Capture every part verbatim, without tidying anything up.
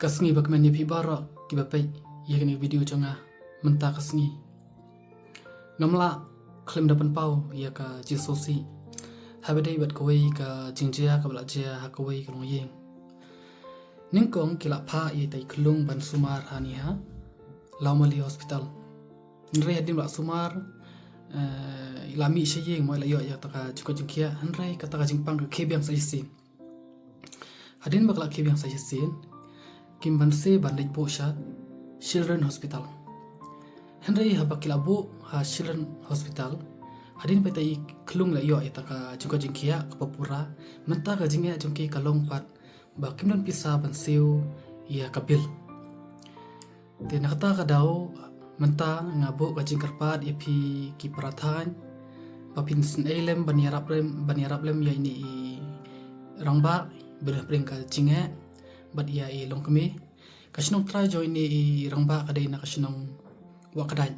Ka sngi bakmen ïa phi baroh kiba peit ïa kane ka video jong nga mynta ka sngi. Ngam lah khlem da pynpaw ïa ka jingsngewsih haba dei bad kawei ka jingjia kaba la jia ha kawei ka longïing. Nyngkong ki la phah ïa ita i khyllung ban sumar hangne ha Lawmali Hospital. Hynrei hadien ba la sumar, eh, i la mih sha ïing mo, i la ïoh ïa kata ka jingkoit jingkhiah, hynrei kata ka jingpang ka khie biang sa shisien. Hadien ba ka la khie biang sa shisien, kim banse ban leit buh sha Children Hospital. Hynrei haba ki la buh ha Children Hospital, hadien ba ita i khyllung i la ïoh ïa kata ka jingkoit jingkhiah kaba pura, mynta ka jingeh jong ki ka long pat ba kim don pisa ban siew ïa ka bill. Te na kata ka daw mynta nga buh ka jingkyrpad ïa phi ki para thaiñ ba phin isynei lem ban ïarap lem, ban ïarap lem ïa ine i rangbah ba don hapdeng ka jingeh bad ïa i longkmie. Ka shnong trai jong ine i rangbah ka dei na ka shnong Wahkdaid.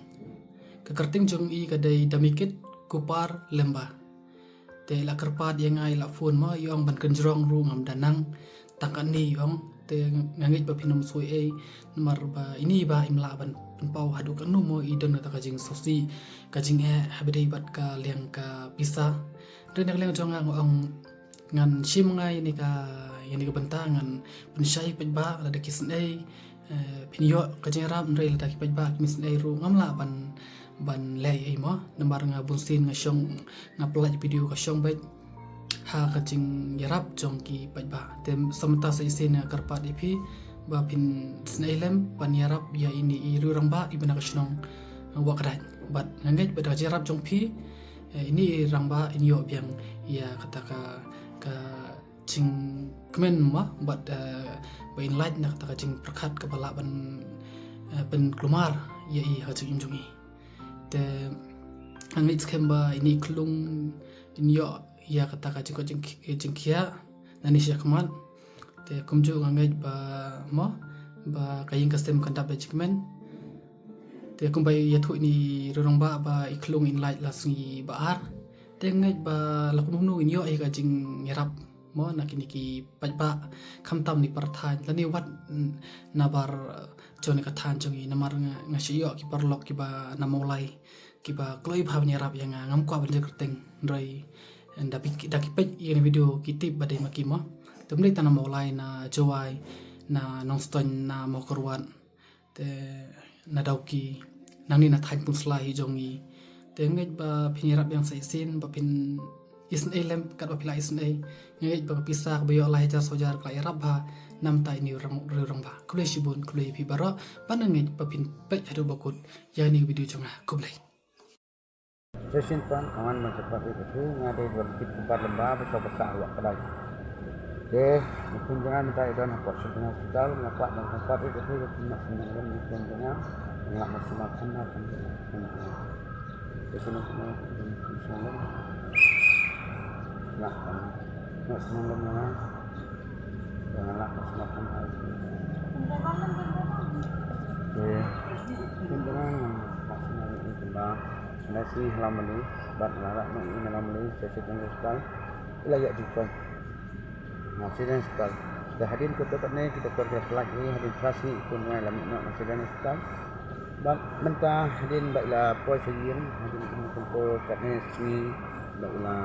Ka kyrteng jong i ka dei Damikit Kupar Lemba. Te i la kyrpad ïa nga, i la phone mo, i ong ban kynjrong ruh ngam da nang tang katne, i ong. Te nga ngeit ba phin ym soi ei namar ba ine i bah im lah ban pynpaw haduh katno mo i don kata ka jingsngewsih, ka jingeh haba dei bad ka liang ka pisa. Hynrei na ka liang jong nga nga ong ngan shim nga ïa ine ka, ïa ine ka bynta, ngan pynshai paidbah lada ki isynei, eh, phin ïoh ka jingïarap, hynrei lada ki paidbah kim isynei ruh ngam lah ban, ban leh ei mo. Namar nga bunsien nga shong, nga pynlait video ka shong beit ha ka jingïarap jong ki paidbah. Te sa mynta sa shisien nga kyrpad ïa phi ba phin isynei lem ban ïarap ïa ine i riew rangbah iba na ka shnong Wahkdaid. Bad nga ngeit ba da ka jingïarap jong phi, eh, ine i rangbah in ïoh biang ïa kata ka, ka jingkmen mo, bad, eh, ba in lait na kata ka jingpyrkhat kaba lah ban, eh, pynkulmar ïa i ha ka jingim jong i. Te nga ngeit skhem ba ine i khyllung in ïoh ïa kata ka jingkoit jingkh-, jingkhiah nangne shakhmat. Te kumjuh nga ngeit ba mo, ba ka ïing ka sem kan dap da jingkmen. Te kumba ïathuh ine i riew rangbah ba i khyllung in lait la sngi ba ar. Te nga ngeit ba la kumno kumno in ïoh ïa ka jingïarap mo na kine ki paidbah, khamtam ine i para thaiñ lane wat, mm, nabar, eh, jong ine ka thaiñ jong i, namar nga, nga shu ïoh ki paralok kiba na Mawlai kiba kloi bha ban ïarap ïa nga, ngam kwah ban jia kyrteng, hynrei da phi, da ki peit ïa kane ka video ki tip ba dei ma ki mo. Te ym dei tang na Mawlai, na Jowai, na Nongstoiñ, na Mawkyrwat, te na Dawki, nangne na thaiñ Pynursla hi jong i. Te nga ngeit ba phin ïarap biang sa shisien, ba phin isynei lem katba phi lah isynei. Nga ngeit ba ka pisa kaba ïoh lai hajar saw hajar ka la ïarap bha na ka bynta ine i rang-, riew rangbah. Khublei shibun, khublei ïa phi baroh, bad nga ngeit ba phin peit haduh ba kut ïa ine i video jong nga. Khublei. Session pan, awan ma cepat itu, nga dei dua bukit kubar lembah, besar-besar awak kedai. Okey, mungkin jangan minta idon hapok Children Hospital, nga kwah ban cepat itu, nak senang lem mungkin jangan, nak maksimal kan, nak senang lem. Nak, nak senang lem jangan. Jangan nak maksimal kan. Okey, mungkin jangan maksimal itu, Mbak. Nasi halam beli, bad larak nang ina halam beli, sesi tengah sekal. Ila yak jukon. Nasi dan sekal. Dah hadin ke tempat ni, kita pergi lagi, hadin kasih ikut mai lami nak nasi dan sekal. Bad mentah hadin bad ila poi sejin, hadin kumpul kat ni sini, bad ila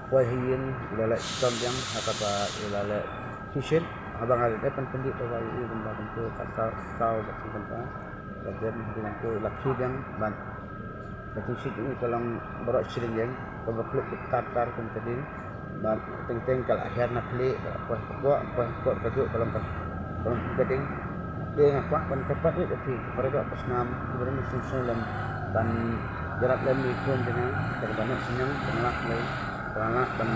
Poi ha ïing, ila leh stom biang, ha kaba ila leh tuition, haba nga leh dei pan pyndih, haba ïa u bynta bynta ka saw saw bad sngewbha. Ka jem ha ïing tu ila khie biang bad ka tuition u ka long baroh shilling ïeng, kaba khluk tar tar kum ka ding. Bad teng teng ka la her na khlieh, ka la poi ka pok, poi ka pok ka juk ka long ka, ka long ka ding. Te nga kwah ban kyrpad ïa phi, para doh para snam, kiba don sngewsih lem ban ïarap lem ïa i khun jong nga, kaba noh sniang, ba nga lah lei, ba nga lah ban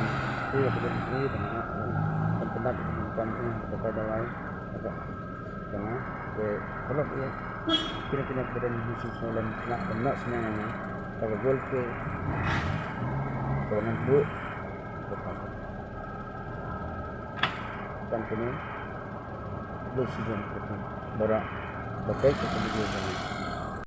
ïa ka jong i, ba nga lah ban pyndap ïa ka jingkam jong nga, kaba kai dalai, kaba jong nga, te paralok ïa kine kine kiba don sngewsih lem, lah ban noh sniang ïa nga, kaba gol te, kaba ngan buh, kaba Kan kane, khublei shibun, baroh ba peit ïa ka video jong nga.